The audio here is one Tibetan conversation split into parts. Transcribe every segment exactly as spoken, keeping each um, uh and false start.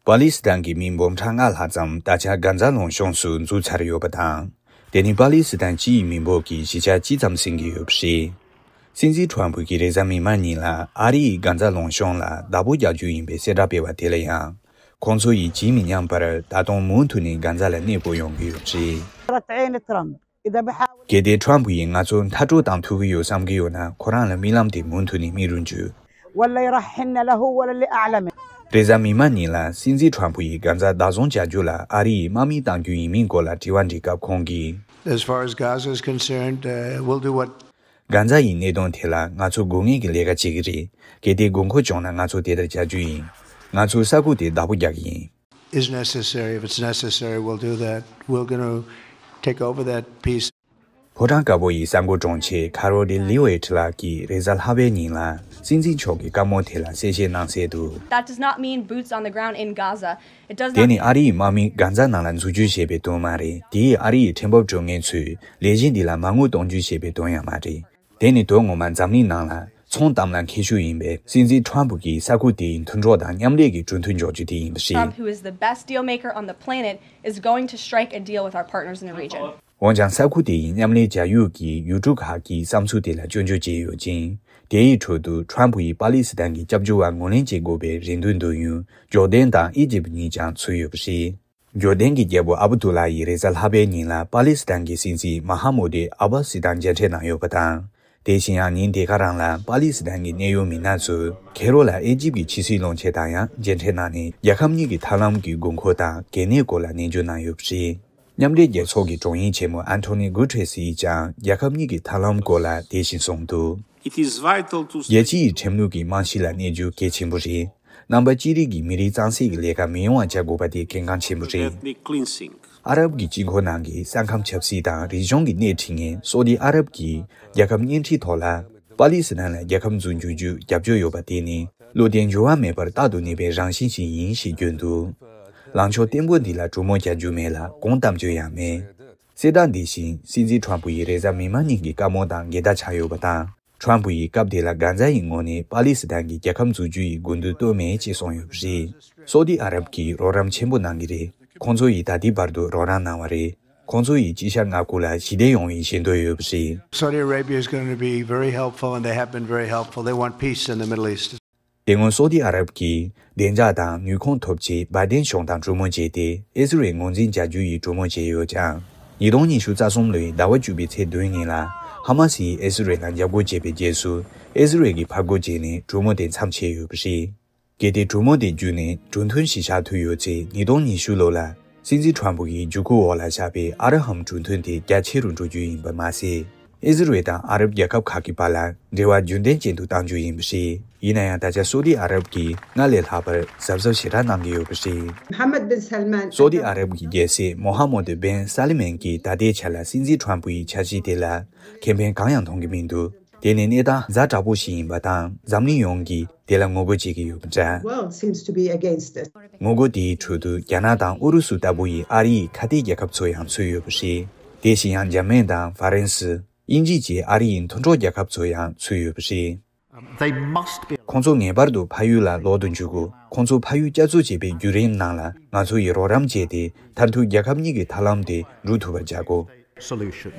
པ་ལི་སི་ཐན་གྱི་མི་འབུམ་ཕྲག་ལྔ་ལྷག་ཙམ་ད་ཆ་གྷ་ཛ་ལུང་གཤོང་སུ་འཛུལ་ཚར་ཡོད་པ་དང་། དེ་ནི་པ་ལི་སི་ཐན་སྤྱི་ཡི་མི་འབོར་གྱི་བཞི་ཆ་གཅིག་ཙམ་ཟིན་གྱི་ཡོད་པ་རེད། སྲིད་འཛིན་ཁྲོམ་ཕུ་གྱིས་རེས་གཟའ་མིག་དམར་ཉིན་ལ་ཨ་རི་ཡིས་གྷ་ཛ་ལུང་གཤོང་ལ་བདག་པོ་རྒྱག་རྒྱུ་ཡིན་པའི་གསལ་བསྒྲགས་སྤེལ་བ་དེ་ལ་ཡང་། ཁོང་ཚོ་ཡིས་ཇི་མི་སྙམ་པར་ད་དུང་མུ་མཐུད་ནས་གྷ་ཛ་ལ་གནས་སྤོ་ཡོང་གི་ཡོད་པ་རེད། عين ترامب إذا بحاول གལ་ཏེ་ཁྲོམ་ཕུ་ཡིས་ང་ཚོ་མཐར་སྐྲོད་བཏང་ཐུབ་ཀྱི་ཡོད་བསམ་གྱི་ཡོད་ན། ཁོ་རང་ལ་རྨི་ལམ་དེ་མུ་མཐུད་ནས་རྨི་རུ་འཇུག ولا يرحلن له ولا لأعلمه. རེས་གཟའ་མིག་དམར་ཉིན་ལ་སྲིད་འཛིན་ཁྲོམ་ཕུ་ཡིས་གྷ་ཛ་བདག་བཟུང་བྱ་རྒྱུ་ལ་ཨ་རི་ཡིས་དམག་མི་གཏང་རྒྱུ་ཡིན་མིན་སྐོར་ལ་དྲི་བ་འདྲི་སྐབས་ཁོང་གིས། As far as Gaza is concerned, uh, we'll do what གྷ་ཛ་ཡི་གནད་དོན་དེ་ལ་ང་ཚོ་དགོས་ངེས་ཀྱི་ལས་ཀ་བྱེད་ཀྱི་རེད། གལ་ཏེ་དགོས་མཁོ་བྱུང་ན་ང་ཚོ་དེ་ལྟར་བྱ་རྒྱུ་ཡིན། ང་ཚོས་ས་ཁུལ་དེ་བདག་པོ་རྒྱག་གི་ཡིན། is necessary. If it's necessary, we'll do that. We're going to take over that piece. ཕོ་བྲང་དཀར་པོ་ཡི་གསར་འགོད་དྲུང་ཆེ་ཁ་རོ་ལི་ལི་ཝེ་ཊི་ལགས་ཀྱིས་རེས་གཟའ་ལྷག་པའི་ཉིན་ལ་སྲིད་འཛིན་མཆོག་གི་བཀའ་མོལ་དེ་ལ་གསལ་བཤད་གནང་གསལ་དུ། That does not mean boots on the ground in Gaza. It does དེ་not ནི་ཨ་རི་ཡི་དམག་མི་གྷ་ཛ་ནང་ལ་འཛུལ་རྒྱུ་ཞེས་པའི་དོན་མ་རེད། དེས་ཨ་རི་ཡི་ཁྲིམས་འབབ་སྒྲུབ་མཁན་ཚོས་ལས་གཞི་འདི་ལ་མ་དངུལ་གཏོང་རྒྱུ་ཞེས་པའི་དོན་ཡང་མ་རེད། དེ་ནི་དོན་ངོ་མ་འཛམ་གླིང་ནང་ལ་ཚོང་གཏམ་ལ་མཁས་ཤོས་ཡིན་པའི་སྲིད་འཛིན་ཁྲོམ་ཕུ་གིས་ས་ཁུལ་དེའི་མཐུན་གྲོགས་དང་མཉམ་ལས་ཀྱི་གྲོས་མཐུན་འཇོག་རྒྱུ་དེ་ཡིན་པ་རེད། Trump, who is the best deal maker on the planet, is going to strike a deal with our partners in the region. འོན་ཀྱང་ས་ཁུལ་དེ་ཡི་མཉམ་ལས་བྱ་ཡུལ་གྱི་ཡུལ་གྲུ་ཁག་གི་བསམ་ཚུལ་དེ་ལ་སྐྱོན་བརྗོད་བྱས་ཡོད་ཅིང་། དེའི་ཁྲོད་དུ་ཁྲོམ་ཕུ་ཡིས་པ་ལི་སི་ཐན་གྱི་སྐྱབས་བཅོལ་བ་ངོས་ལེན་བྱེད་དགོས་པའི་རེ་འདུན་བཏོན་ཡུལ་ཇོར་ཌན་དང་ཨི་ཇིབ་གཉིས་ཀྱང་ཚུད་ཡོད་པ་རེད། ཇོར་ཌན་གྱི་རྒྱལ་པོ་ཨ་བུ་དུ་ལ་ཡིས་རེས་གཟའ་ལྷག་པའི་ཉིན་ལ་པ་ལི་སི་ཐན་གྱི་སྲིད་འཛིན་མ་ཧ་མུ་ཏི་ཨ་བྷ་སི་དང་མཇལ་འཕྲད་གནང་ཡོད་པ་དང་། དེ་བཞིན་ཡང་ཉིན་དེ་ག་རང་ལ་པ་ལི་སི་ཐན་གྱི་གནད་ཡོད་མི་སྣ་ཚོས་ཁེ་རོ་ལ་ཨེ་ཇིབ་ཀྱི་ཕྱི་སྲིད་བློན་ཆེན་དང་ཡང་མཇལ་འཕྲད་གནང་ནས་རྒྱལ་ཁབ་གཉིས་ཀྱི་ཐབས་ལམ་གྱི་དགོས་མཁོ་དང་གལ་གནད་སྐོར་ལ་ནན་བརྗོད་གནང་ཡོད་པ་རེད། མཉམ་འབྲེལ་རྒྱལ་ཚོགས་ཀྱི་དྲུང་ཡིག་ཆེན་མོ་ཨན་ཐོ་ནི་གུ་ཏྲེ་སི་ཡིས་ཀྱང་རྒྱལ་ཁབ་གཉིས་ཀྱི་ཐབས་ལམ་སྐོར་ལ་དེ་བཞིན་གསུངས་འདུག It is vital to རྒྱལ་སྤྱི་ཡི་ཁྲིམས་ལུགས་ཀྱི་རྨང་གཞི་ལ་གནས་རྒྱུ་གལ་ཆེན་པོ་རེད། རྣམ་པ་གཅིག་རིགས་ཀྱི་མི་རིགས་གཙང་སེལ་གྱི་ལས་ཀ་མི་ཡོང་བ་བྱ་དགོས་པ་དེ་གལ་འགངས་ཆེན་པོ་རེད། Ethnic cleansing. ཨ་རབ་ཀྱི་དཀྱིལ་འཁོར་ནང་གི་ས་ཁམས་ཆབ་སྲིད་དང་རིག་གཞུང་གི་སྣེ་ཁྲིད་མཁན་སོ་ཏི་ཨ་རབ་ཀྱིས་རྒྱལ་ཁབ་གཉིས་འཁྲིས་ཐོག་ལ་པ་ལི་སི་ཐན་ལ་རྒྱལ་ཁབ་འཛུགས་འཇུག་རྒྱུ་རྒྱབ་སྐྱོར་ཡོད་པ་དེ་ནི་བློ་བརྟན་འགྱུར་བ་མེད་པར་རྟག་ཏུ་གནས་པའི་རང་བཞིན་ཞིག་ཡིན་ཞེས་བརྗོད་འདུག་ལངས་ཕྱོགས་བརྟན་པོ་འདི་ལ་གྲོས་མོལ་བྱ་རྒྱུ་མེད་ལ་དགོངས་དམ་བཅའ་ཡང་མེད། གསལ་བསྒྲགས་འདི་བཞིན་སྲིད་འཛིན་ཁྲོམ་ཕུ་ཡིས་རེས་གཟའ་མིག་དམར་ཉིན་གྱི་བཀའ་མོལ་དང་འགལ་ཟླ་ཆགས་ཡོད་པ་དང་། ཁྲོམ་ཕུ་ཡིས་སྐབས་དེ་ལ་གྷ་ཛ་ཡི་ངོས་ནས་པ་ལི་སི་ཐན་གྱི་རྒྱལ་ཁབ་འཛུགས་རྒྱུ་ཡི་དགོས་འདུན་བཏོན་མེད་ཅེས་གསུངས་ཡོད་པ་རེད། སོ་ཏི་ཨ་རབ་ཀྱིས་རོགས་རམ་ཆེན་པོ་གནང་གི་རེད། ཁོང་ཚོ་ཡིས་ད་ལྟའི་བར་དུ་རོགས་རམ་གནང་བ་རེད། ཁོང་ཚོ་ཡིས་དཀྱིལ་ཤར་མངའ་ཁུལ་ལ་ཞི་བདེ་ཡོང་བའི་ཞེ་འདོད་ཡོད་པ་རེད། Saudi Arabia is going to be very helpful, and they have been very helpful. They want peace in the Middle East. དེ་སྔོན་སོ་ཏི་ཨ་རབ་ཀྱིས་བདེ་འཇགས་དང་ནུས་ཁུངས་ཐོབ་ཆེད་བྷའི་ཏན་གཞུང་དང་གྲོས་མོལ་བྱས་ཏེ་ཨི་ཟི་རེལ་ངོས་འཛིན་བྱ་རྒྱུ་ཡི་གྲོས་མོལ་བྱས་ཡོད་ཀྱང་། ཉིས་སྟོང་ཉི་ཤུ་རྩ་གསུམ་ལོའི་ཟླ་བ་བཅུ་པའི་ཚེས་བདུན་ཉིན་ལ་ཧ་མ་སི་ཡིས་ཨི་ཟི་རེལ་ལ་འཇབ་རྒོལ་བྱས་པའི་རྗེས་སུ་ཨི་ཟི་རེལ་གྱིས་ཕར་རྒོལ་བྱས་ནས་གྲོས་མོལ་དེ་མཚམས་ཆད་ཡོད་པ་རེད། གལ་ཏེ་གྲོས་མོལ་དེ་བརྒྱུད་ནས་གྲོས་མཐུན་ཞིག་ཆགས་ཐུབ་ཡོད་ཚེ་ཉིས་སྟོང་ཉི་ཤུ་ལོ་ལ་སྲིད་འཛིན་ཁྲོམ་ཕུ་ཡི་བརྒྱུད་སྐུལ་འོག་ལ་བཞག་པའི་ཨ་ར་ཧམ་གྲོས་མཐུན་དེ་རྒྱ་ཆེ་རུ་འགྲོ་རྒྱུ་ཡིན་པ་མ་ཟད། ཨི་ཟི་རེལ་དང་ཨ་རབ་རྒྱལ་ཁབ་ཁག་གི་བར་ལ་འབྲེལ་བ་རྒྱུན་ལྡན་ཅན་དུ་གཏང་རྒྱུ་ཡིན་པ་རེད། ཡིན་ན་ཡང་ད་ཆ་སོ་ཏི་ཨ་རབ་ཀྱིས་སྔར་ལས་ལྷག་པར་གཟབ་གཟབ་ཞེ་དྲག་གནང་གི་ཡོད་པ་རེད། محمد بن سلمان སོ་ཏི་ཨ་རབ་ཀྱི་རྒྱལ་སྲས་མོ་ཧ་མོ་ཏི་བན་ས་ལི་མན་གྱིས་ད་ལྟའི་ཆ་ལ་སྲིད་འཛིན་ཁྲོམ་ཕུ་ཡི་འཆར་གཞི་དེ་ལ་ཁེ་ཕན་གང་ཡང་མཐོང་གི་མི་འདུག་དེ་ནི་གནས་སྟངས་ཛ་དྲག་པོ་ཞིག་ཡིན་པ་དང་འཛམ་གླིང་ཡོངས་ཀྱིས་དེ་ལ་ངོ་རྒོལ་བྱེད་ཀྱི་ཡོད་པ་འདྲ། World seems to be against it. ངོ་རྒོལ་དེའི་ཁྲོད་དུ་རྒྱ་ནག་དང་ཨུ་རུ་སུ་ལྟ་བུ་ཡི་ཨ་རི་ཡི་ཁ་གཏད་རྒྱལ་ཁབ་ཚོ་ཡང་ཚུད་ཡོད་པ་རེད། དེ་བཞིན་ཡང་འཇར་མན་དང་ཧྥ་རན་སི། དབྱིན་ཇི་བཅས་ཨ་རི་ཡི་མཐུན་གྲོགས་རྒྱལ་ཁབ་ཚོ་ཡང་ཚུད་ཡོད་པ་རེད། They must be ཁོང་ཚོ་ངེས་པར་དུ་ཕ་ཡུལ་ལ་ལོག་ཏུ་འཇུག་དགོས། ཁོང་ཚོ་ཕ་ཡུལ་བསྐྱར་འཛུགས་བྱེད་པའི་བརྒྱུད་རིམ་ནང་ལ་ང་ཚོ་ཡིས་རོགས་རམ་བྱས་ཏེ་མཐར་ཐུག་རྒྱལ་ཁབ་གཉིས་ཀྱི་ཐབས་ལམ་དེ་འགྲུབ་ཐུབ་པར་བྱ་དགོས། solution.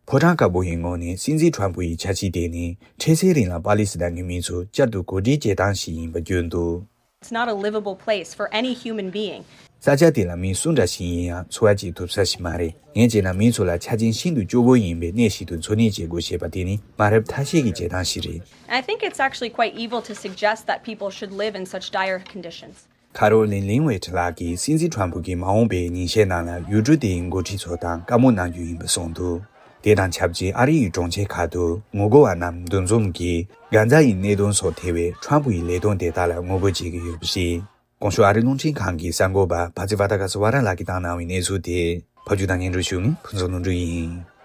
ཕོ་བྲང་དཀར་པོ་ཡི་ངོས་ནས་སྲིད་འཛིན་ཁྲོམ་ཕུ་ཡི་འཆར་གཞི་དེ་ནི་འཕྲལ་སེལ་རིང་ལ་པ་ལི་སི་ཐན་གྱི་མི་ཚོ་བསྐྱར་དུ་གོ་སྒྲིག་བྱེད་སྟངས་ཤིག་ཡིན་པ་བརྗོད་འདུག It's not a livable place for any human being. ས་ཆ་དེ་ལ་མི་སུ་འདྲ་ཞིག་ཡིན་ཡང་འཚོ་བ་སྐྱེལ་ཐུབ་ས་ཞིག་མ་རེད། ངས་བྱས་ན་མི་ཚོ་ལ་ཆ་རྐྱེན་ཤིན་ཏུ་སྐྱོ་བོ་ཡིན་པའི་གནས་ཤིག་ཏུ་འཚོ་གནས་བྱེད་དགོས་ཞེས་པ་དེ་ནི་མ་རབས་ཐ་ཤལ་གྱི་བྱེད་སྟངས་ཤིག་རེད། I think it's actually quite evil to suggest that people should live in such dire conditions. ཁ་རོ་ལིན་ལིན་ཝེ་ཊི་ལགས་ཀྱིས་སྲིད་འཛིན་ཁྲོམ་ཕུ་གིས་མ་འོངས་པའི་ཉིན་ཤས་ནང་ལ་ཡུལ་གྲུ་དེའི་འགོ་ཁྲིད་ཚོ་དང་བཀའ་མོལ་གནང་རྒྱུ་ཡིན་པ་གསུངས་འདུག་དེ་དང་ཆབས་ཅིག་ཨ་རི་ཡི་གྲོང་ཁྱེར་ཁག་ཏུ་ངོ་རྒོལ་བ་རྣམས་འདུ་འཛོམས་ཀྱིས་གྷ་ཛ་ཡི་གནད་དོན་སོགས་ཐེ་བའི་ཁྲོམ་ཕུ་ཡི་ལས་དོན་དེ་དག་ལ་ངོ་རྒོལ་བྱེད་ཀྱི་ཡོད་པ་རེད། གོང་ཞུས་ཨ་རི་རླུང་འཕྲིན་ཁང་གི་གསར་འགོད་པ་བྷ་ཙི་བྷ་ཏ་ག་སི་ཝ་ར་ལགས་ཀྱིས་བཏང་གནང་བའི་གནས་ཚུལ་དེ་ཕབ་སྒྱུར་དང་སྙན་སྒྲོན་ཞུ་མཁན་ཕུན་ཚོགས་ལྷུན་གྲུབ་ཡིན།